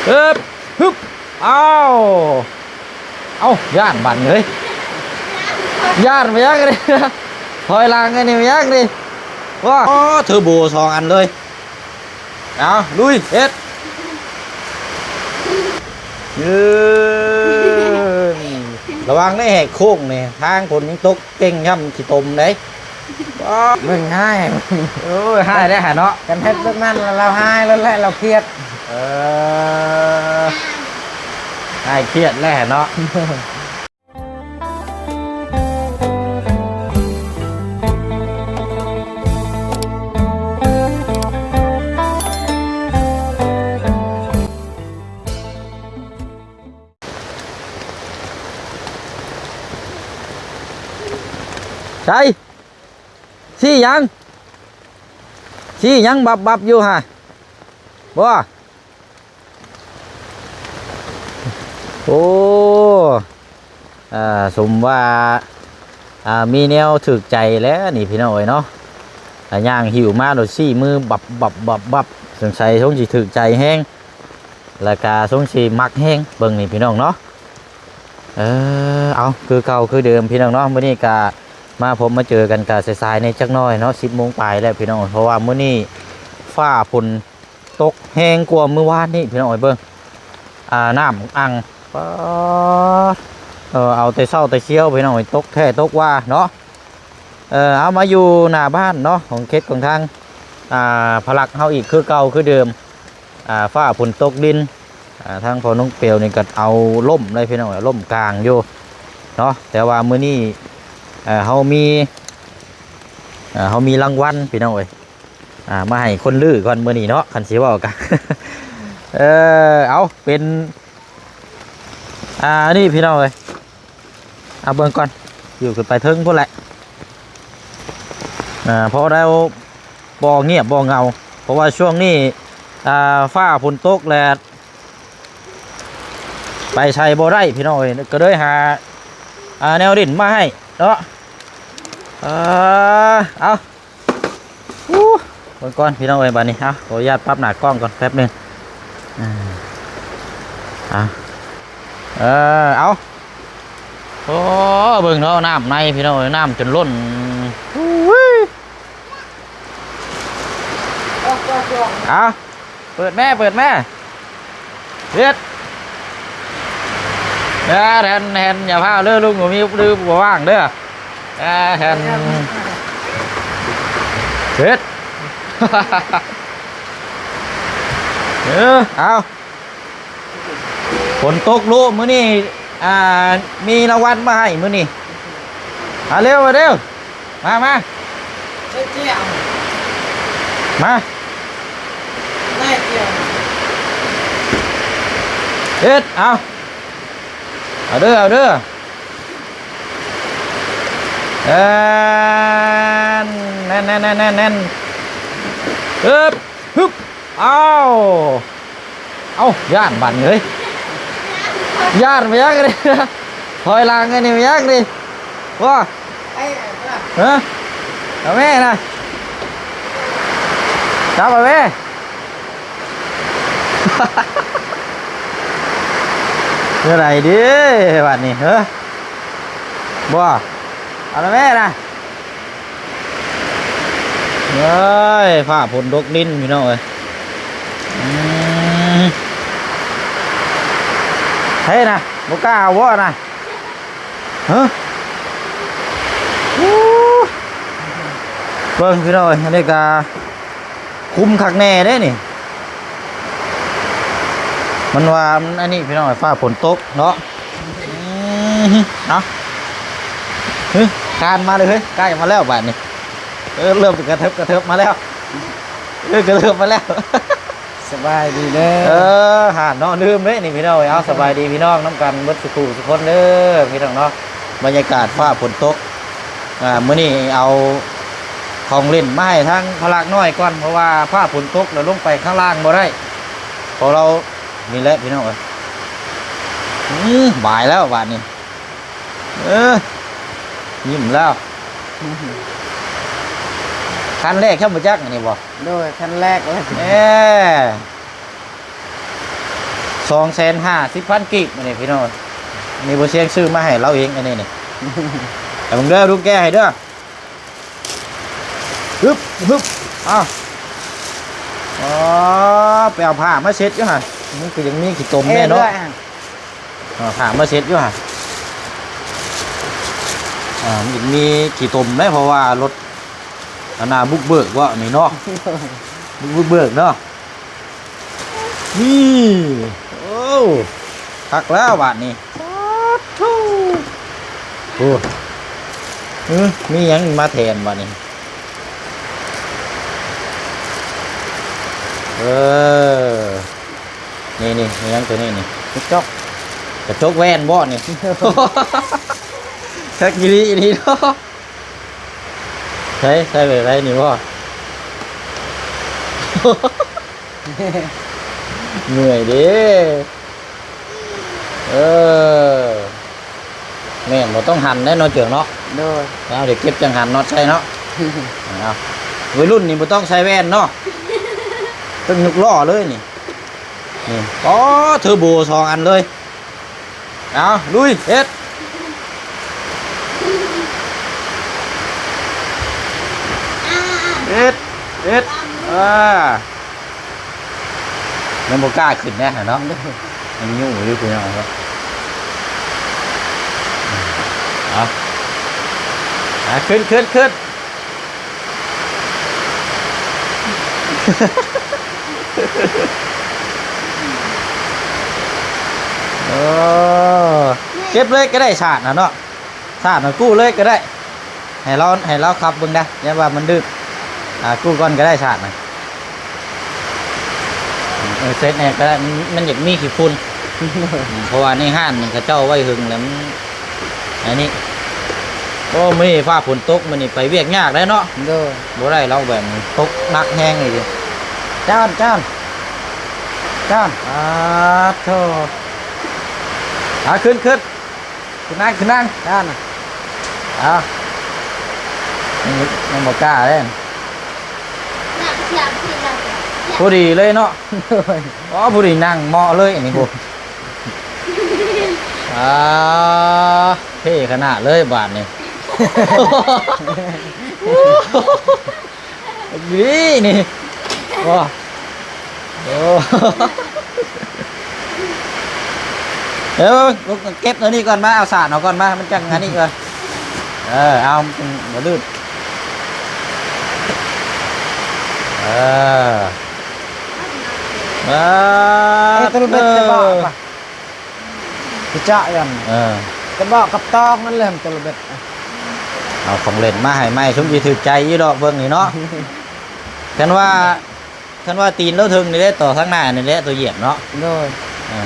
ເອີບ ຮຶບ ອ້າວ ເອົ້າ ຢ້ານບັດນີ້ເຮີ້ຍ ຢ້ານໄປຫຍັງນີ້ ຖອຍຫຼັງອັນນີ້ໄປຫຍັງນີ້ ວ້າ ໂອ້ ເທີໂບສອງອັນເລີຍ ເອົາ ລຸຍ ເຮັດ ເອີ ລະວັງໃນແຫກໂຄ້ງນີ້ ທາງຝົນຍັງຕົກ ເກັ່ງຊ່ຳຂີ້ຕົມເດ້ ເບິ່ງຮ້າຍ ໂອ້ຍ ຮ້າຍແລ້ວຫັ້ນເນາະ ຄັນເຮັດແບບນັ້ນລະລາວຮ້າຍແລ້ວແຫຼະ ລາວຄຽດ ເອີ ຮ້າຍຄຽດແລ້ວຫັ້ນເນາະ. ໃສ ຊີ້ຫຍັງ ຊີ້ຫຍັງບັບໆຢູ່ຫັ້ນ ບໍ່ ໂອ້ ອ່າ ສົມວ່າ ອ່າ ມີແນວຖືກໃຈແລ້ວນີ້ພີ່ນ້ອງເອີຍເນາະ ອ່າ ຍ່າງຫິ້ວມາໂດຍຊີ້ມືບັບໆໆ ສົງໄສຊົງຊິຖືກໃຈແຮງ ແລ້ວກະຊົງຊິມັກແຮງ ເບິ່ງນີ້ພີ່ນ້ອງເນາະ ເອີ ເອົາ ຄືເກົ່າຄືເດີມພີ່ນ້ອງເນາະ ມື້ນີ້ກະມາພົບມາເຈີກັນກະສາຍໆແດ່ຈັກໜ້ອຍເນາະ ສິບໂມງປາຍແລ້ວພີ່ນ້ອງ ເພາະວ່າມື້ນີ້ຟ້າຝົນຕົກແຮງກວ່າມື້ວານນີ້ພີ່ນ້ອງເອີຍ ເບິ່ງ ອ່າ ນ້ຳອັ່ງ ປາດ ເອີ ເອົາແຕ່ເຊົ້າແຕ່ຊຽວພີ່ນ້ອງເອີຍ ຕົກແທ້ຕົກວ່າເນາະ ເອີ ເອົາ ມາຢູ່ໜ້າບ້ານເນາະ ຂອງເຂດຂອງທາງ ອ່າ ພະລັກເຮົາອີກຄືເກົ່າຄືເດີມ ອ່າ ຟ້າຝົນຕົກດິນ ອ່າ ທາງພໍ່ນ້ອງເປວນີ້ກໍເອົາລົ້ມເລີຍພີ່ນ້ອງເອີຍ ລົ້ມກາງຢູ່ເນາະ ແຕ່ວ່າມື້ນີ້ ເອີ ເຮົາມີ ເອີ ເຮົາມີລາງວັນພີ່ນ້ອງເອີຍ ອ່າ ມາໃຫ້ຄົນລືກ່ອນມື້ນີ້ເນາະ ຄັນຊິເວົ້າກະ ເອີ ເອົາ ເປັນ ອ່າ ນີ້ພີ່ນ້ອງເອີຍ ເອົາເບິ່ງກ່ອນ ຢູ່ຂຶ້ນໄປເທິງພຸ້ນແຫຼະ ອ່າ ພໍແລ້ວ ບໍ່ງຽບບໍ່ເຫງົາ ເພາະວ່າຊ່ວງນີ້ ອ່າ ຟ້າຝົນຕົກແລ້ວ ໄປໃສບໍ່ໄດ້ພີ່ນ້ອງເອີຍ ກໍເລີຍຫາ ອ່າ ແນວຫຼິ້ນມາໃຫ້ເນາະ ເອີ ເອົາ ອູ້ ເບິ່ງກ່ອນພີ່ນ້ອງເອີຍ ບາດນີ້ ເອົາ ຂໍອະນຸຍາດປັບໜ້າກ້ອງກ່ອນແປັບໜຶ່ງ ອ່າ ເອົາ ເອີ ເອົາ ໂອ້ ເບິ່ງເນາະ ນ້ຳໃນພີ່ນ້ອງເອີຍ ນ້ຳຈົນລົ້ນ ອູ້ຍ ເອົາ ເປີດແມ່ ເປີດແມ່ ເຮັດ ແທນ ແທນ ຢ່າພາວເດີ ລຸງບໍ່ມີຫຼື ບໍ່ວ່າງເດີ ແທນ ເຮັດ ເອີ ເອົາ ຝົນຕົກລຸ ມື້ນີ້ ອ່າ ມີລາງວັນມາໃຫ້ມື້ນີ້ ມາເລັວ ມາເລັວ ມາ ມາ ມາ ເຮັດ ເອົາ ເອົາເດີ ເອົາເດີ ແໜ້ນ ແໜ້ນ ແໜ້ນ ແໜ້ນ ແໜ້ນ ຮຶບ ຮຶບ ອ້າວ ເອົ້າ ຢ້ານບັດນີ້ເຮີ້ຍ ຢ້ານໄປຫຍັງນີ້ ຖອຍຫຼັງອັນນີ້ໄປຫຍັງນີ້ ບໍ່ ຮະ ເອົາແມ່ນະ ຈັບເອົາແມ່ ແນວໃດເດບັດນີ້ ເຮີ ບໍ່ ເອົາແມ່ນະ ເອີຍ ຟ້າຝົນຕົກດິນພີ່ນ້ອງເອີຍ ອືມ ໃຜນະ ບໍ່ກ້າເອົາບໍ່ນະ ຮະ ອູ້ ເບິ່ງພີ່ນ້ອງເອີຍ ອັນນີ້ກະ ຄຸມຄັກແນ່ເດ້ນີ້ ມັນວ່າມັນອັນນີ້ພີ່ນ້ອງ ຟ້າຝົນຕົກເນາະ ອືມ ເອົາ ຮຶ ຄານມາເລີຍເຮີ້ຍ ໃກ້ມາແລ້ວບາດນີ້ ເອີ ເລີ່ມກະເທີບ ກະເທີບມາແລ້ວ ເອີ ກະເທີບມາແລ້ວ ສະບາຍດີເດີ ເອີ ຫາເນາະ ລືມເດ້ນີ້ພີ່ນ້ອງເອີຍ ເອົາ ສະບາຍດີພີ່ນ້ອງນຳກັນເບິດສູ່ຜູ້ສູ່ຄົນເດີພີ່ນ້ອງເນາະ ບັນຍາກາດຟ້າຝົນຕົກ ອ່າ ມື້ນີ້ເອົາຂອງຫຼິ້ນມາໃຫ້ທາງພະລັກນ້ອຍກ່ອນ ເພາະວ່າຟ້າຝົນຕົກແລ້ວລົງໄປຂ້າງລ່າງບໍ່ໄດ້ ເພາະລາວ ນີ້ແຫຼະພີ່ນ້ອງເອີຍ ອື ບາຍແລ້ວບາດນີ້ ເອີ ຍິ້ມແລ້ວ ຄັນແລກຊໍ້າບໍ່ຈັກອັນນີ້ບໍ່ ໂດຍ ຄັນແລກເລີຍ ເອີ. ສອງແສນຫ້າສິບພັນກີບ ອັນນີ້ພີ່ນ້ອງ. ນີ້ບໍ່ຊຽງຊື້ມາໃຫ້ລາວເອງ ອັນນີ້ນີ້. ໃຫ້ເບິ່ງເດີ ລຸງແກະໃຫ້ເດີ. ຮຶບ ຮຶບ ອ້າວ ອໍ ໄປເອົາຜ້າມາເຊັດຢູ່ຫັ້ນ. ມັນຄືຍັງມີຂີ້ຕົມແນ່ເນາະ. ເອີ ເອົາຜ້າມາເຊັດຢູ່ຫັ້ນ. ອ່າ ມັນມີຂີ້ຕົມເດ້ ເພາະວ່າລົດອັນນ່າບຸກເບີກເນາະ ນີ້ເນາະ. ບຸກເບີກເນາະ. ນີ້ ໂອ້ ຄັກແລ້ວບາດນີ້. ໂອ້ ໂອ້ ເອີ ມີຫຍັງມາແທນບາດນີ້? ເອີ ນີ້ໆ ມີຫຍັງໂຕນີ້ນີ້? ກະຈົກ ກະຈົກແວ່ນບໍນີ້? ຄັກອີ່ຫຼີນີ້ເນາະ. ໃຊ້ ໃຊ້ແບບໃດນີ້ບໍ? ເມື່ອຍເດ້. ເອີ ແມ່ນ ບໍ່ຕ້ອງຫັນແດ່ເນາະ ເຈີງເນາະ. ໂດຍ ເອົາ ດຽວເກັບຈັ່ງຫັນນັອດໃສ່ເນາະ. ເອົາ ໄວລຸ້ນນີ້ບໍ່ຕ້ອງໃສ່ແວ່ນເນາະ ຕ້ອງຍົກລໍ້ເລີຍນີ້. ນີ້ ອໍ ເທີໂບສອງອັນເລີຍ. ເອົາ ລຸຍ ເຮັດ ເຮັດ ເຮັດ ອ່າ ຍັງບໍ່ກ້າຂຶ້ນແນ່ຫັ້ນເນາະ ຍັງຍູ້ຢູ່ພີ່ນ້ອງເນາະ. ເອົາ ອ່າ ຂຶ້ນ ຂຶ້ນ ຂຶ້ນ. ເອີ ເກັບເລີຍກໍໄດ້ ສາດນະເນາະ ສາດນະກູ້ເລີຍກໍໄດ້. ໃຫ້ລາວ ໃຫ້ລາວຂັບເບິ່ງໄດ໋ ຢ້ານວ່າມັນດື້. ອ່າ ກູ້ກ່ອນກໍໄດ້ ສາດນະ. ເອີ ເຊັດແນ່ກໍໄດ້ ມັນ ມັນຢາກມີຂີ້ຝຸ່ນ ເພາະວ່າໃນຮ້ານນີ້ເຂົາເຈົ້າໄວ້ຫຶງແລ້ວມັນ ອັນນີ້ ໂອ້ ມື້ນີ້ຟ້າຝົນຕົກ ມື້ນີ້ໄປວຽກຍາກໄດ໋ເນາະ. ໂດຍ ບໍ່ໄດ້ແລ້ວ ແບບຕົກໜັກແຮງອີກ. ຈານ ຈານ ຈານ ອາໂທ ອາ ຂຶ້ນ ຂຶ້ນ ຂຶ້ນນັ່ງ ຂຶ້ນນັ່ງ ຈານ ອາ ຍັງ ຍັງບໍ່ກ້າເດ້. ພໍດີເລີຍເນາະ. ໂດຍ ອໍ ພໍດີນັ່ງເໝາະເລີຍອັນນີ້ພຸ້ນ. ອ່າ ເທ່ຂະໜາດເລີຍບາດນີ້. ດີນີ້ ໂອ້ ໂອ້ ເອີ ເກັບໂຕນີ້ກ່ອນ ມາເອົາສາດເອົາກ່ອນ ມາ ມັນຈັ່ງອັນນີ້ກ່ອນ. ເອີ ເອົາ ມັນບໍ່ລື່ນ. ເອີ ເອີ ເອີ ໂຕເບັດ ເອີ ຈະບອກ ເອີ ຈະບອກກັບຕອງນັ້ນແຫຼະ ໂຕເບັດ. ເອົາຂອງເຫຼັ້ນມາໃຫ້ໃໝ່ ສົມຊິຖືກໃຈຢູ່ດອກເບິ່ງນີ້ເນາະ. ຄັນວ່າ ຄັນວ່າຕີນລາວເທິງນີ້ແຫຼະ ຕໍ່ທາງໜ້ານີ້ແຫຼະ ໂຕຢຽບເນາະ. ໂດຍ ເອີ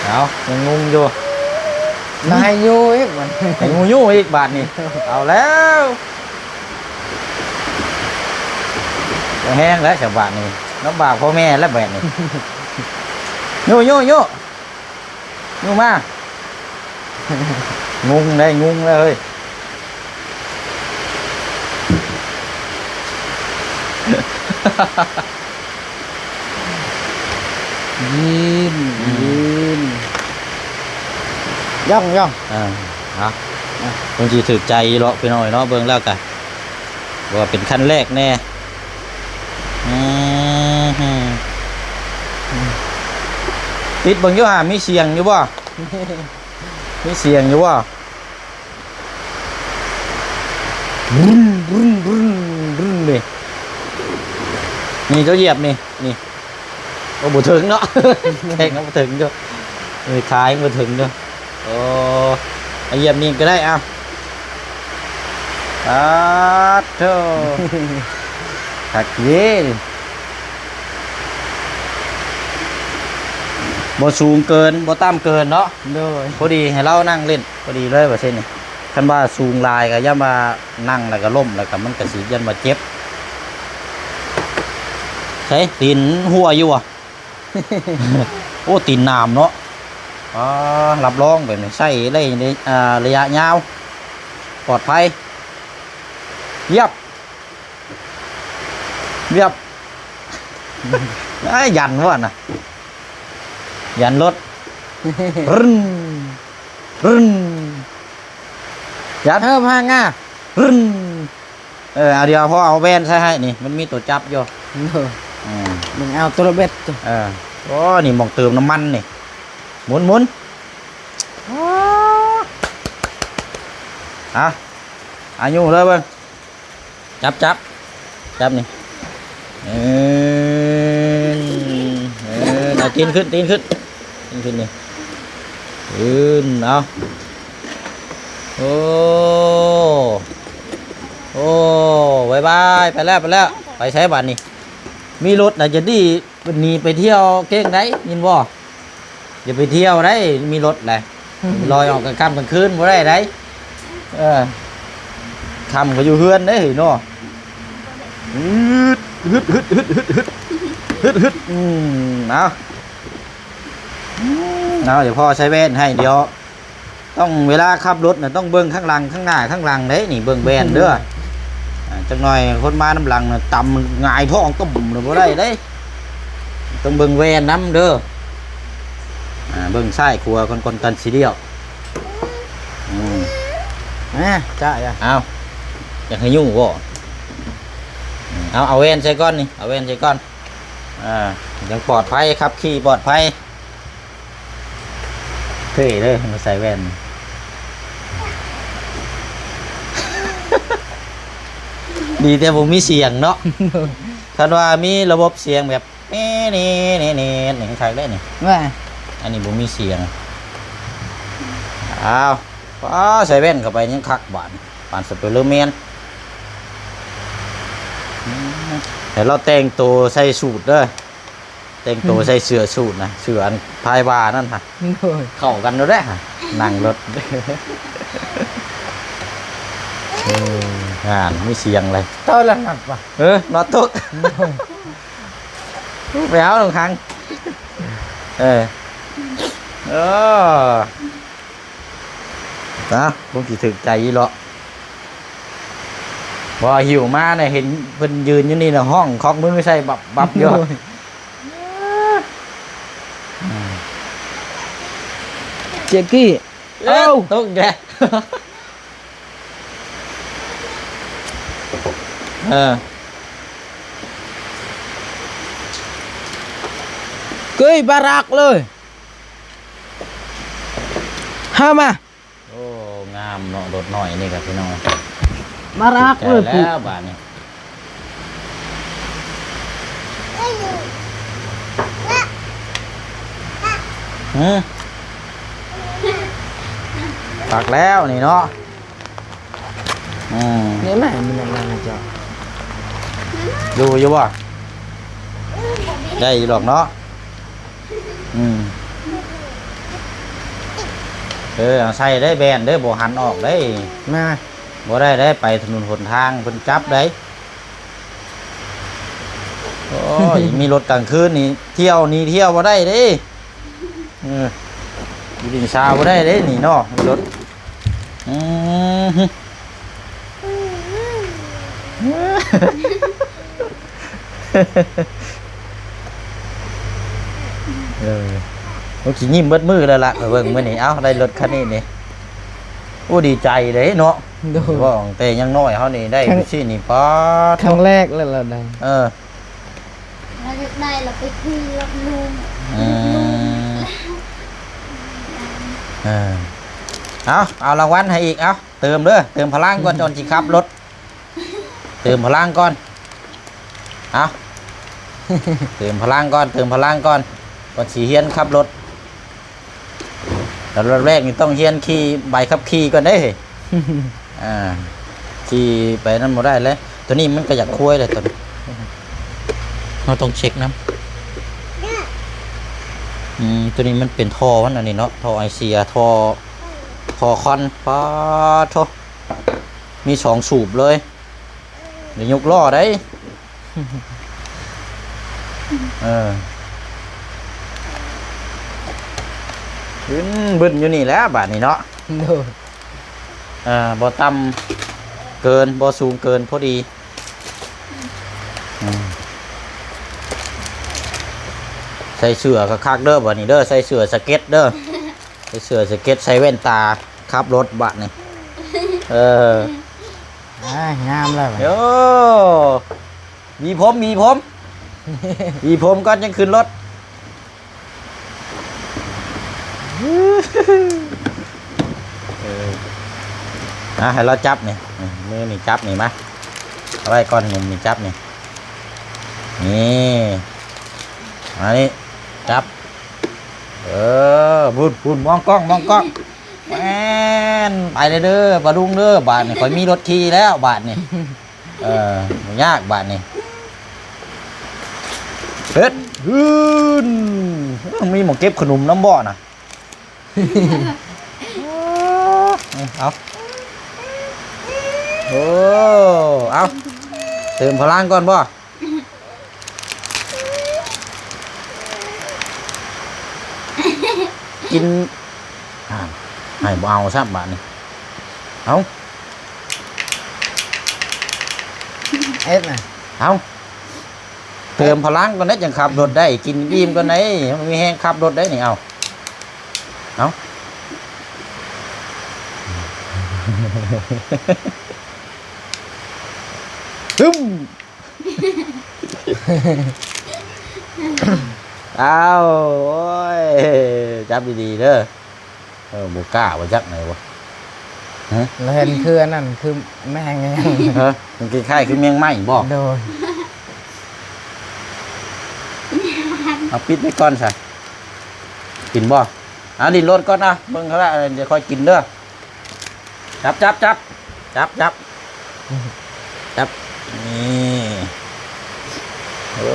ເອົາ ຍັງງົງຢູ່ ລະໃຫ້ຍູ້ອີກມັນ ໃຫ້ງູຍູ້ອີກບາດນີ້. ເອົາແລ້ວ ແຮງແລ້ວສະບາດນີ້ ລຳບາກພໍ່ແມ່ແລ້ວບາດນີ້. ຍູ້ ຍູ້ ຍູ້ ຍູ້ມາ ງົງໄດ໋ ງົງແລ້ວເຮີ້ຍ. ຢືນ ອືມ ຢືນ ຍ່ອງ ຍ່ອງ ເອີ ເອົາ ອ່ະ ຄົງຊິຖືກໃຈຢູ່ດອກພີ່ນ້ອງເອີຍເນາະ ເບິ່ງແລ້ວກະ ວ່າເປັນຄັນແລກແນ່. ອືມ ຕິດເບິ່ງຢູ່ຫາ ມີສຽງຢູ່ບໍ່? ມີສຽງຢູ່ບໍ່? ບຶ້ນ ບຶ້ນ ບຶ້ນ ບຶ້ນ ນີ້ ນີ້ເຈົ້າຢຽບນີ້ ນີ້ ໂອ້ ບໍ່ເຖິງເນາະ ແຂງເຮົາບໍ່ເຖິງເດີ ເອີ ຂາຍັງບໍ່ເຖິງເດີ. ໂອ້ ເອົາຢຽບນີ້ກໍໄດ້ ເອົາ ປາດໂທ້ ຄັກເດ້ ບໍ່ສູງເກີນ ບໍ່ຕ່ຳເກີນເນາະ. ໂດຍ ພໍດີໃຫ້ລາວນັ່ງຫຼິ້ນ ພໍດີເລີຍວ່າຊັ້ນນີ້. ຄັນວ່າສູງຫຼາຍກໍຢ້ານວ່ານັ່ງແລ້ວກໍລົ້ມ ແລ້ວກໍມັນກໍຊິຢ້ານວ່າເຈັບ. ໃສ ຕີນຮົ່ວຢູ່ບໍ່? ໂອ້ ຕີນໜາມເນາະ. ອ່າ ຮັບຮອງແບບນີ້ໃຊ້ໄດ້ ອ່າ ໄລຍະຍາວ ປອດໄພ. ວຽບ ວຽບ ອ້າຍ ຢັນບໍ່ນະ ຢັນລົດ ຣຶ້ນ ຣຶ້ນ ຢັນ ເອີ ພາງາ ຣຶ້ນ. ເອີ ເອົາ ດຽວພໍ່ເອົາແວ່ນໃສ່ໃຫ້ນີ້ ມັນມີຕົວຈັບຢູ່. ເອີ ອືມ ມຶງເອົາຕົວເບັດ. ເອີ ໂອ້ ນີ້ໝ່ອງເຕີມນ້ຳມັນນີ້ ໝູນໆ. ເອົາ ອາຍຸງເລີຍເບິ່ງ ຈັບ ຈັບ ຈັບນີ້ ເອີ ເອີ ເອົາຕີນຂຶ້ນ ຕີນຂຶ້ນ ຕີນຂຶ້ນນີ້ ຂຶ້ນ ເອົາ ໂອ້ ໂອ້ ບາຍບາຍ ໄປແລ້ວ ໄປແລ້ວ ໄປໃສບາດນີ້? ມີລົດນະຈະດີ ເພິ່ນໜີໄປທ່ຽວເກັ່ງໄດ໋ ຍິນບໍ່? ຢ່າໄປທ່ຽວໄດ໋ ມີລົດໄດ໋ ອືມ ລອຍອອກກາງຄ່ຳກາງຄືນບໍ່ໄດ້ໄດ໋. ເອີ ຄ່ຳກໍຢູ່ເຮືອນເດ້ເນາະ. ອືມ ເອົາ ເອົາ ດຽວພໍ່ໃສ່ແວ່ນໃຫ້ ດຽວ ຕ້ອງ ເວລາຂັບລົດນະ ຕ້ອງເບິ່ງຂ້າງຫຼັງ ຂ້າງໜ້າ ຂ້າງຫຼັງເດ້ນີ້ ເບິ່ງແວ່ນເດີ. ອືມ ອ່າ ຈັກໜ່ອຍຄົນມານຳຫຼັງນະ ຕຳຫງາຍທ້ອງຕຸ້ມລະບໍ່ໄດ້ເດ້. ຕ້ອງເບິ່ງແວ່ນນຳເດີ. ອ່າ ເບິ່ງຊ້າຍຂວາກ່ອນ ກ່ອນ ກ່ອນຊິລ້ຽວ. ອືມ ມາ ຈ້າ ເອົາ ຢາກໃຫ້ຫຍຸ້ງບໍ່? ເອົາ ເອົາແວ່ນໃສ່ກ່ອນນີ້ ເອົາແວ່ນໃສ່ກ່ອນ. ອ່າ ຍັງປອດໄພ ຂັບຂີ່ປອດໄພ. ເທ່ເດ້ ມາໃສ່ແວ່ນ ດີແຕ່ບໍ່ມີສຽງເນາະ. ຄັນວ່າມີລະບົບສຽງແບບ ເນເນເນເນ ນີ້ຄັກເດ້ນີ້ ວ່າ ອັນນີ້ບໍ່ມີສຽງ. ອ້າວ ປ້າ ໃສ່ແວ່ນເຂົ້າໄປຍັງຄັກບາດ ປານສະໄປເດີແມນ. ອືມ ໃຫ້ລາວແຕ່ງໂຕໃສ່ສູດເດີ. ແຕ່ງໂຕ ອືມ ໃສ່ເສື້ອສູດນະ ເສື້ອອັນພາຍວ່ານັ້ນຫະ ໂດຍ ເຂົ້າກັນໂລດເດ້ຫະ ນັ່ງລົດ. ເອີ ງານມີສຽງເລີຍ ເອີ ນອນຕົກ ໂດຍ ໄປເອົາໜອງຄັງ. ເອີ ເອີ ນະ ຄົງຊິຖືກໃຈອີ່ເລາະ ບໍ່ຫິວມານະ ເຫັນເພິ່ນຢືນຢູ່ນີ້ນະ ຮ້ອງຄອກມືໃສ່ບັບໆຢູ່. ໂດຍ ອືມ ເຈກກີ້ ເອີ ເອົ້າ ຕົກແລ້ວ ເອີ ເກີຍບາຣັກເລີຍ ຫາມາ. ໂອ້ ງາມເນາະ ລົດນ້ອຍນີ້ກະພີ່ນ້ອງ ມາລັກເລີຍ ແລ້ວບາດນີ້ ຫື ຄັກແລ້ວນີ້ເນາະ. ອືມ ນີ້ແມ່ນມັນຍັງໄງເຈົ້າ ຢູ່ ຢູ່ບໍ່? ໄດ້ຢູ່ດອກເນາະ. ອືມ ເອີ ເອົາໃສ່ໄດ້ແບນເດີ ບໍ່ຫັນອອກເດ້ ມາ ບໍ່ໄດ້ໄດ້ ໄປຖະໜົນຫົນທາງເພິ່ນຈັບໄດ້. ໂອ້ຍ ມີລົດກາງຄືນນີ້ ທ່ຽວນີ້ທ່ຽວບໍ່ໄດ້ເດ້. ເອີ ຢູ່ດິນຊາບໍ່ໄດ້ເດ້ນີ້ເນາະ ມີລົດ ອືມ ເອີ ໂອ້ ຊິຍິ້ມເບິດມື້ແລ້ວລະ ຂ້ອຍເບິ່ງມື້ນີ້ ເອົ້າ ໄດ້ລົດຄັນນີ້ນີ້ ໂອ້ ດີໃຈເດ້ເນາະ. ໂດຍ ເວົ້າຕັ້ງແຕ່ຍັງນ້ອຍເຮົານີ້ໄດ້ຈັ່ງຊີ້ນີ້ ປາດ ຄັ້ງແລກເລີຍລະໄດ້ ເອີ ລາວຢາກໄດ້ລາວໄປຊື້ລົດລຸງ ອືມ ເອີ ເອົາ ເອົາລາງວັນໃຫ້ອີກ ເອົາ ເຕີມເດີ ເຕີມພະລັງກ່ອນ ກ່ອນຊິຂັບລົດ ເຕີມພະລັງກ່ອນ ເອົາ ເຕີມພະລັງກ່ອນ ເຕີມພະລັງກ່ອນ ກ່ອນຊິຮຽນຂັບລົດ. ລະດັບແລກນີ້ຕ້ອງຮຽນຂີ່ໃບຂັບຂີ່ກ່ອນເດ້ ອ່າ ຂີ່ໄປນັ້ນບໍ່ໄດ້ເລີຍ. ໂຕນີ້ມັນກະຢາກຄວາຍແຫຼະ ໂຕນີ້ ເຮົາຕ້ອງເຊັກນຳ. ອືມ ໂຕນີ້ມັນເປັນທໍ່ມັນອັນນີ້ເນາະ ທໍ່ໄອເສຍ ທໍ່ ທໍ່ຄອນ ປາດໂທ້ ມີສອງສູບເລີຍ. ໄດ້ຍົກລໍ້ໄດ້ ເອີ ບຶ້ນໆຢູ່ນີ້ແຫຼະບາດນີ້ເນາະ. ໂດຍ ເອີ ບໍ່ຕ່ຳ ເກີນ ບໍ່ສູງເກີນ ພໍດີ. ອືມ ໃສ່ເສື້ອຄັກໆເດີ ບາດນີ້ເດີ ໃສ່ເສື້ອສະເກັດເດີ ໃສ່ເສື້ອສະເກັດ ໃສ່ແວ່ນຕາ ຂັບລົດບາດນີ້. ເອີ ອ້າຍ ງາມແລ້ວບາດນີ້. ໂອ້ ມີຜົມ ມີຜົມ ມີຜົມກ່ອນຈັ່ງຂຶ້ນລົດ. ເອີ ອ່ະ ໃຫ້ລາວຈັບນີ້ ມືນີ້ຈັບນີ້ ມາ ເອົາໄວ້ກ່ອນ ໜຸ່ມນີ້ຈັບນີ້ ນີ້ ມານີ້ ຈັບ ເອີ ພຸ້ນ ພຸ້ນ ມອງກ້ອງ ມອງກ້ອງ ແມ່ນ ໄປເດີ ປາລຸງເດີ ບາດນີ້ຂ້ອຍມີລົດຂີ່ແລ້ວບາດນີ້. ເອີ ບໍ່ຍາກບາດນີ້ ເຮັດ ຮືນ ມີໝ່ອງເກັບຂະໜົມນຳບໍ່ນະ? ເອົາ ໂອ້ ເອົາ ເຕີມພະລັງກ່ອນບໍ່? ກິນ ອ້າວ ໃຫ້ບໍ່ເອົາຊ້ຳບາດນີ້ ເອົາ ເອັດນະ ເອົາ ເຕີມພະລັງກ່ອນເດ້ ຈັ່ງຂັບລົດໄດ້ ກິນອີ່ມກ່ອນໄດ້ ມັນມີແຮງຂັບລົດໄດ້ນີ້ ເອົາ ເອົາ ຕຶ้ມ. ອ້າວ ໂອ້ຍ ຈັບດີໆເດີ. ເອີ ບໍ່ກ້າບໍ່ຈັກໄດ໋ບໍ່ ຮະ ລະເຫັນຄືອັນນັ້ນ ຄືແມງຫຍັງ ຮະ ມັນຄ້າຍໆຄືແມງໄມ້ບໍ່? ໂດຍ ເອົາປິດໄວ້ກ່ອນຊະ ກິນບໍ່? ເອົາ ດິ້ນລົນກ່ອນນະ ເບິ່ງເຂົາລະ ດຽວຄ່ອຍກິນເດີ. ຈັບ ຈັບ ຈັບ ຈັບ ຈັບ ຈັບ ນີ້ ໂອ້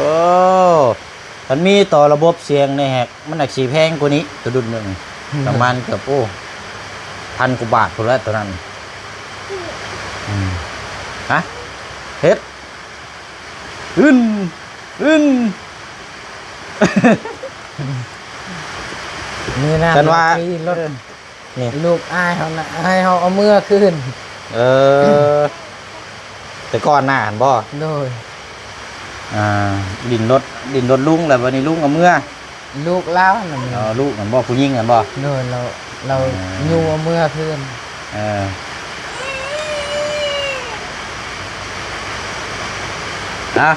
ຄັນມີຕໍ່ລະບົບສຽງໃນແຮັກ ມັນອາດຊິແພງກວ່ານີ້ ໂຕດຸ່ນໜຶ່ງ ປະມານເກືອບ ໂອ້ ພັນກວ່າບາດພຸ້ນແຫຼະໂຕນັ້ນ ອືມ ຮະ ເຮັດ ອຶນ ອຶນ ນີ້ນະ ຄັນວ່າ ລົດ ນີ້ ລູກອ້າຍເຮົານະ ໃຫ້ເຮົາເອົາເມືອຄືນ ເອີ ແຕ່ກ່ອນໜ້າຫັ້ນບໍ່? ໂດຍ ອ່າ ດິ້ນລົນ ດິ້ນລົນລຸງ ແລ້ວບັດນີ້ລຸງເອົາເມືອ ລູກລາວຫັ້ນນະ ອໍ ລູກຫັ້ນບໍ່? ຜູ້ຍິງຫັ້ນບໍ່? ໂດຍ ລາວ ລາວ ອ່າ ຍູ້ເອົາເມືອຄືນ ເອີ ອາ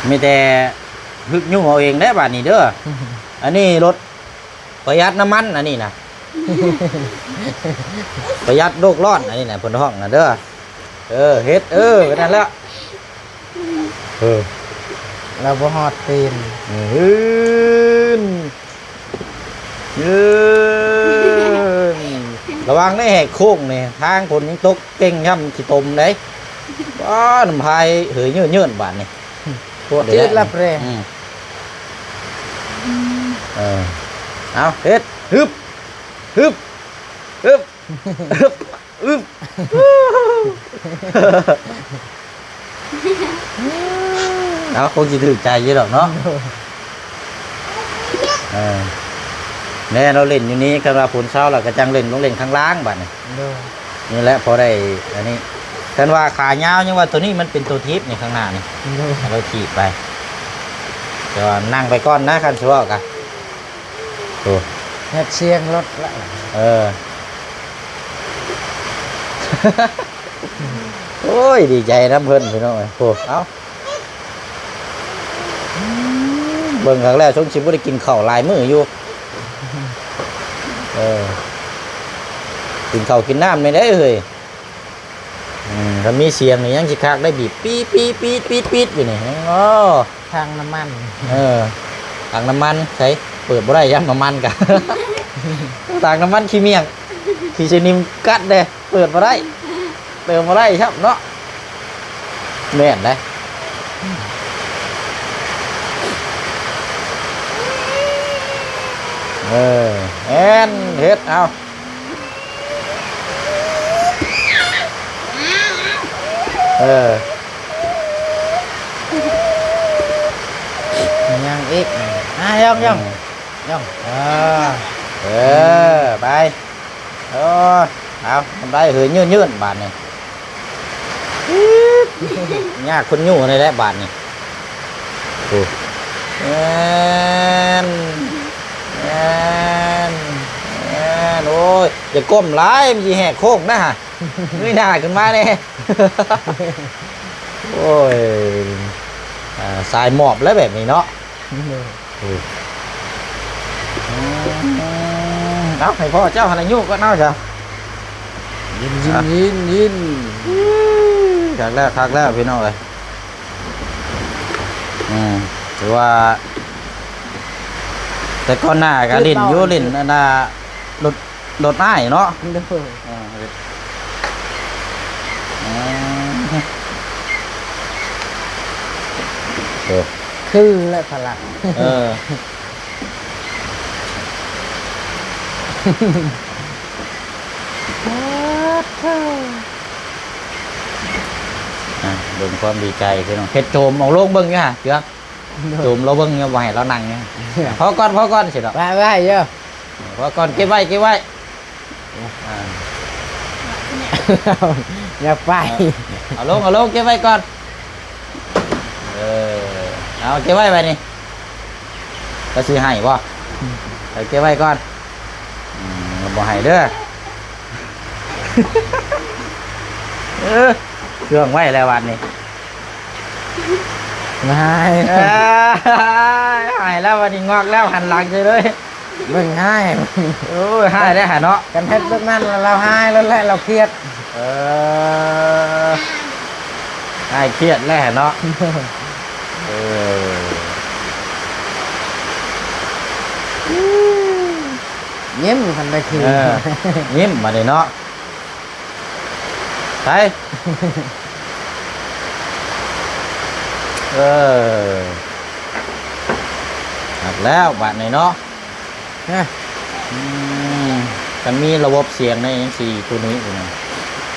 ມີແຕ່ຮຶກຍູ້ເອົາເອງເດ້ບາດນີ້ເດີ ອັນນີ້ລົດ ປະຢັດນ້ຳມັນອັນນີ້ນະ ປະຢັດໂລກຮ້ອນອັນນີ້ນະ ເພິ່ນຮ້ອງນະເດີ ເອີ ເຮັດ ເອີ ແບບນັ້ນແຫຼະ ເອີ ລາວບໍ່ຮອດຕີນ ເອີ ເອີ ລະວັງໃນແຫກໂຄ້ງນີ້ ທາງຝົນຍັງຕົກເກັ່ງ ຢ້ຳຂີ້ຕົມເດ້ ປ້າ ນ້ຳພາຍເຫີຍເຍີ້ນໆ ບາດນີ້ ໂຄດເດ ຕິດລະແປ ອືມ ເອີ ເອົາ ເຮັດ ຮຶບ ຮຶບ ຮຶບ ຮຶບ ອຶບ ເອົາ ຄົງຊິຖືກໃຈຢູ່ດອກເນາະ ໂດຍ ເອີ ແນ່ ລາວຫຼິ້ນຢູ່ນີ້ ຄັນວ່າຝົນເຊົາແລ້ວກໍຈັ່ງຫຼິ້ນ ລົງຫຼິ້ນຂ້າງລ່າງບາດນີ້ ໂດຍ ນີ້ແຫຼະ ພໍໄດ້ອັນນີ້ ຄັນວ່າຂາຍາວ ຍັງວ່າໂຕນີ້ມັນເປັນໂຕທີບນີ້ ຂ້າງໜ້ານີ້ ໂດຍ ໃຫ້ລາວຂີ່ໄປ ແຕ່ວ່ານັ່ງໄປກ່ອນນະ ຄັນຊິເວົ້າກະ ໂອ້ ເຮັດສຽງລົດລະ ເອີ ໂອ້ຍ ດີໃຈນຳເພິ່ນພີ່ນ້ອງເອີຍ ໂອ້ ເອົ້າ ເບິ່ງຄັກແລ້ວ ຊົງຊິບໍ່ໄດ້ກິນເຂົ້າຫຼາຍມື້ຢູ່ ເອີ ກິນເຂົ້າກິນນ້ຳແດ່ເດ້ເຮີ້ຍ ອືມ ຄັນມີສຽງນີ້ຍັງຊິຄັກໄດ້ ບີບປີດ ປີດ ປີດ ປີດ ປີດ ຢູ່ນີ້ ໂອ້ ຖັງນ້ຳມັນ ເອີ ຖັງນ້ຳມັນໃສ ເປີດບໍ່ໄດ້ ຢາມນ້ຳມັນກະ ຖັງນ້ຳມັນຂີ້ໝ້ຽງ ຂີ້ສະໜິມກັດເດ້ ເປີດບໍ່ໄດ້ ເຕີມບໍ່ໄດ້ຊ້ຳເນາະ ແມ່ນເດ້ ເອີ ແມ່ນ ເຮັດ ເອົາ ເອີ ຍັງອີກ ອ່າ ຍ່ອງ ຍ່ອງ ອືມ ຍ່ອງ ເອີ ເອີ ໄປ ໂອ້ຍ ເອົາ ມັນໄດ້ເຮີຍ ຍື່ນໆ ບາດນີ້ ຍາກຄົນຍູ້ນີ້ແຫຼະບາດນີ້. ໂອ້ ແມ່ນ ແມ່ນ ແມ່ນ ໂອ້ຍ ຢ່າກົ້ມຫຼາຍ ມັນຊິແຫກໂຄ້ງນະ ເງີຍໜ້າຂຶ້ນມາແດ່. ໂອ້ຍ ອ່າ ສາຍໝອບແລ້ວແບບນີ້ເນາະ. ໂດຍ ໂອ້ ເອົາ ໃຫ້ພໍ່ເຈົ້າຫັ້ນນະຍູ້ກ່ອນເອົາຊະ. ຍິນ ຍິນ ຍິນ ຍິນ. ຄັກແລ້ວ ຄັກແລ້ວ ພີ່ນ້ອງເອີຍ. ອືມ ຖືວ່າ ແຕ່ກ່ອນໜ້າກໍຫຼິ້ນຢູ່ ຫຼິ້ນອັນນ່າ ລົດ ລົດອ້າຍເນາະ. ໂດຍ ອ່າ ເຮັດ ອ່າ ໂອ້ ຄືແຫຼະພະລັກ ເອີ ອ່າ ເບິ່ງຄວາມດີໃຈພີ່ນ້ອງ ເຮັດໂຈມເອົາລົງເບິ່ງຢູ່ຫາ ເຈື່ອ ໂຈມລາວເບິ່ງຢູ່ ບໍ່ໃຫ້ລາວນັ່ງຢູ່. ພໍກ່ອນ ພໍກ່ອນ ຊິດອກ ໄວ້ ໄວ້ຢູ່ ພໍກ່ອນ ເກັບໄວ້ ເກັບໄວ້. ອ່າ ຢ່າໄປ ເອົາລົງ ເອົາລົງ ເກັບໄວ້ກ່ອນ. ເອີ ເອົາ ເກັບໄວ້ບາດນີ້ ກໍຊິໃຫ້ບໍ່? ເອົາ ເກັບໄວ້ກ່ອນ. ອືມ ບໍ່ໃຫ້ເດີ. ເອີ ເຊື່ອງໄວ້ແລ້ວບາດນີ້. ຫາຍ ເອີ ຫາຍແລ້ວ ບັດນີ້ງອກແລ້ວ ຫັນຫຼັງໃສ່ເລີຍ. ເບິ່ງຫາຍ ໂອ້ຍ ຫາຍແລ້ວຫາເນາະ. ຄັນເຮັດແບບນັ້ນລາວຫາຍແລ້ວແຫຼະ ລາວຄຽດ. ເອີ ຫາຍຄຽດແລ້ວຫາເນາະ. ເອີ ຍິ້ມຄັນໄດ້ຄືນ. ເອີ ຍິ້ມບາດນີ້ເນາະ. ໄປ ເອີ ຄັກແລ້ວບາດນີ້ເນາະ. ຮະ ອືມ ຄັນມີລະບົບສຽງໃນຈັ່ງຊີ້ ໂຕນີ້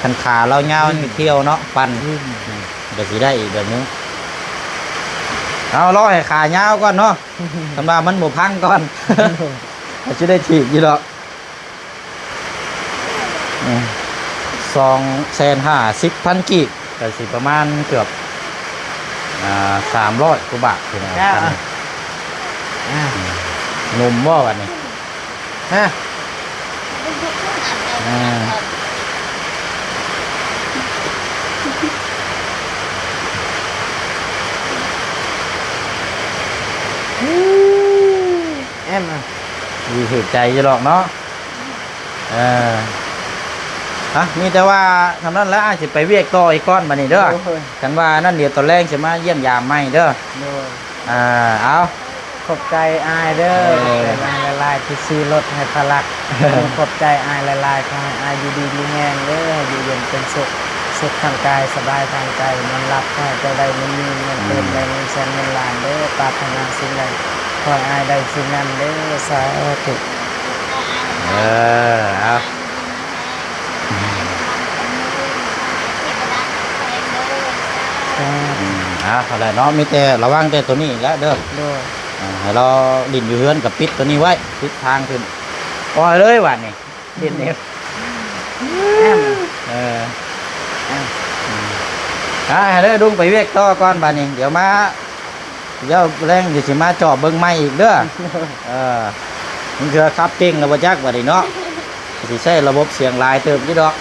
ຄັນຂາລາວຍາວ ອືມ ຍັງທ່ຽວເນາະ ປັ່ນ ອືມ ກໍຊິໄດ້ອີກແບບໜຶ່ງ. ເອົາ ລໍໃຫ້ຂາຍາວກ່ອນເນາະ ຄັນວ່າມັນບໍ່ພັງກ່ອນ ກໍຊິໄດ້ຖີກຢູ່ດອກ. ອືມ ສອງແສນຫ້າສິບພັນກີບ ກໍຊິປະມານເກືອບ ອ່າ ສາມຮ້ອຍກວ່າບາດ ພີ່ນ້ອງ. ເຈົ້າ ອືມ ໜຸ່ມບໍ່ບັດນີ້? ຮະ ອ່າ ແອມ ດີຖືກໃຈຢູ່ດອກເນາະ. ເອີ ຮະ ມີແຕ່ວ່າສ່ຳນັ້ນແຫຼະ ອ້າຍຊິໄປວຽກຕໍ່ອີກກ່ອນບາດນີ້ເດີ. ໂດຍ ຄັນວ່ານັ້ນ ດຽວຕອນແລງຊິມາຢ້ຽມຢາມໃໝ່ເດີ. ໂດຍ ອ່າ ເອົາ ຂອບໃຈອ້າຍເດີ. ເອີ ຂອບໃຈອ້າຍຫຼາຍໆ ທີ່ຊື້ລົດໃຫ້ພະລັກ. ຂອບໃຈອ້າຍຫຼາຍໆ ຂໍໃຫ້ອ້າຍຢູ່ດີມີແຮງເດີ ຢູ່ເຢັນເປັນສຸກ ສຸກທາງກາຍ ສະບາຍທາງໃຈ ນອນຫຼັບ ຂໍໃຫ້ເຈົ້າໄດ້ເງິນໝື່ນ ເງິນຕື້ນ ອືມ ໄດ້ເງິນແສນເງິນລ້ານເດີ ປາດຖະໜາສິ່ງໃດ ຂໍໃຫ້ອ້າຍໄດ້ສິ່ງນັ້ນເດີ ສາທຸ. ເອີ ເອົາ ອືມ ເອົາ ເທົ່ານັ້ນແຫຼະເນາະ ມີແຕ່ລະວັງແຕ່ໂຕນີ້ແຫຼະເດີ. ໂດຍ ອ່າ ໃຫ້ລາວຫຼິ້ນຢູ່ເຮືອນກໍປິດໂຕນີ້ໄວ້ ປິດທາງຂຶ້ນ ປ່ອຍເລີຍບາດນີ້ ຫຼິ້ນນີ້. ແອມ ເອີ ແອມ ອືມ ອ່າ ໃຫ້ເດີ ລຸງໄປວຽກຕໍ່ກ່ອນບາດນີ້ ດຽວມາ ດຽວແລງຊິມາຈອບເບິ່ງໃໝ່ອີກເດີ. ເອີ ມັນເຄືອຂັບເກັ່ງແລ້ວບໍ່ຈັກບາດນີ້ເນາະ ຊິໃຊ້ລະບົບສຽງຫຼາຍເຕີບຢູ່ດອກ.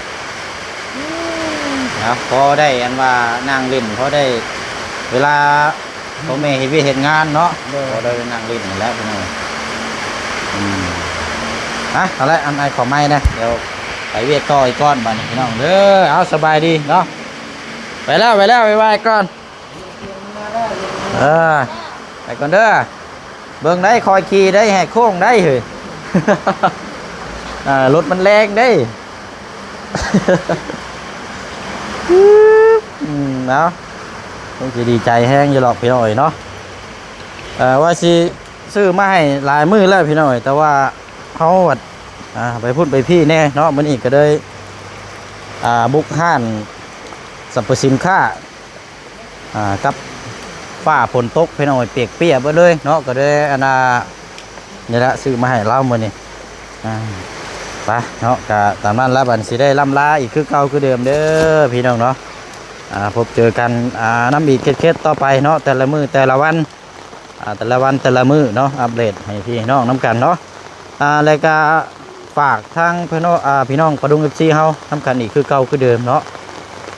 ນະ ພໍໄດ້ອັນວ່ານັ່ງຫຼິ້ນ ພໍໄດ້ເວລາພໍ່ແມ່ເຮັດວຽກເຮັດງານເນາະ. ໂດຍ ພໍໄດ້ນັ່ງຫຼິ້ນນັ້ນແຫຼະພີ່ນ້ອງ. ອືມ ອ່ະ ເອົາລະ ອັນອ້າຍຂໍໄມ້ນະ ດຽວໄປວຽກຕໍ່ອີກກ່ອນບາດນີ້ພີ່ນ້ອງເດີ. ເອົາ ສະບາຍດີເນາະ ໄປແລ້ວ ໄປແລ້ວ ບາຍບາຍກ່ອນ. ເອີ ໄປກ່ອນເດີ ເບິ່ງໄດ້ ຄ່ອຍຂີ່ໄດ້ ແຫກໂຄ້ງໄດ້ເຮີ້ຍ. ອ່າ ລົດມັນແຮງເດ້. ອືມ ເອົາ ຄົງຊິດີໃຈແຮງຢູ່ດອກພີ່ນ້ອງເອີຍເນາະ. ເອີ ວ່າຊິຊື້ມາໃຫ້ຫຼາຍມື້ແລ້ວພີ່ນ້ອງເອີຍ ແຕ່ວ່າເຮົາບັດ ອ່າ ໄປພຸ້ນໄປພີ້ແດ່ເນາະ ມື້ນີ້ກໍເລີຍ ອ່າ ບຸກຮ້ານສັບພະສິນຄ້າ ອ່າ ກັບຟ້າຝົນຕົກພີ່ນ້ອງເອີຍ ປຽກເປຍເບິດເລີຍເນາະ ກໍເລີຍ ອັນນ່າ ນີ້ລະ ຊື້ມາໃຫ້ລາວມື້ນີ້. ອ່າ ໄປເນາະ ກະຕາມນັ້ນລະ ບັດຊິໄດ້ລ່ຳລາອີກຄືເກົ່າຄືເດີມເດີພີ່ນ້ອງເນາະ. ອ່າ ພົບເຈີກັນ ອ່າ ນຳອີກເຂດໆຕໍ່ໄປເນາະ ແຕ່ລະມື້ແຕ່ລະວັນ ອ່າ ແຕ່ລະວັນແຕ່ລະມື້ເນາະ ອັບເດດໃຫ້ພີ່ນ້ອງນຳກັນເນາະ. ອ່າ ແລະກະຝາກທາງພີ່ນ້ອງ ອ່າ ພີ່ນ້ອງປາດຸງ ເອັຟຊີ ເຮົານຳກັນອີກຄືເກົ່າຄືເດີມເນາະ.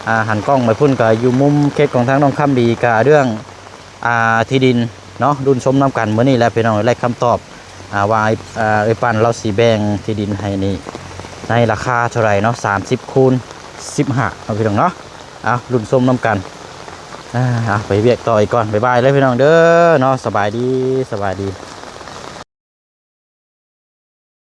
ອ່າ ຫັນກ້ອງໄປພຸ້ນກະຢູ່ມຸມເຂດຂອງທາງນ້ອງຄຳດີ ກະເລື່ອງ ອ່າ ທີ່ດິນເນາະ ລຸ້ນຊົມນຳກັນມື້ນີ້ແຫຼະພີ່ນ້ອງ ໄດ້ຄຳຕອບ ອ່າ ວ່າ ອ່າ ເອື້ອຍປັນລາວຊິແບ່ງທີ່ດິນໃຫ້ນີ້ໃນລາຄາເທົ່າໃດເນາະ ສາມສິບຄູນສິບຫ້າເນາະພີ່ນ້ອງເນາະ. ເອົາ ລຸ້ນຊົມນຳກັນ. ອ່າ ເອົາ ໄປວຽກຕໍ່ອີກກ່ອນ ບາຍບາຍເລີຍພີ່ນ້ອງເດີເນາະ ສະບາຍດີ ສະບາຍດີ.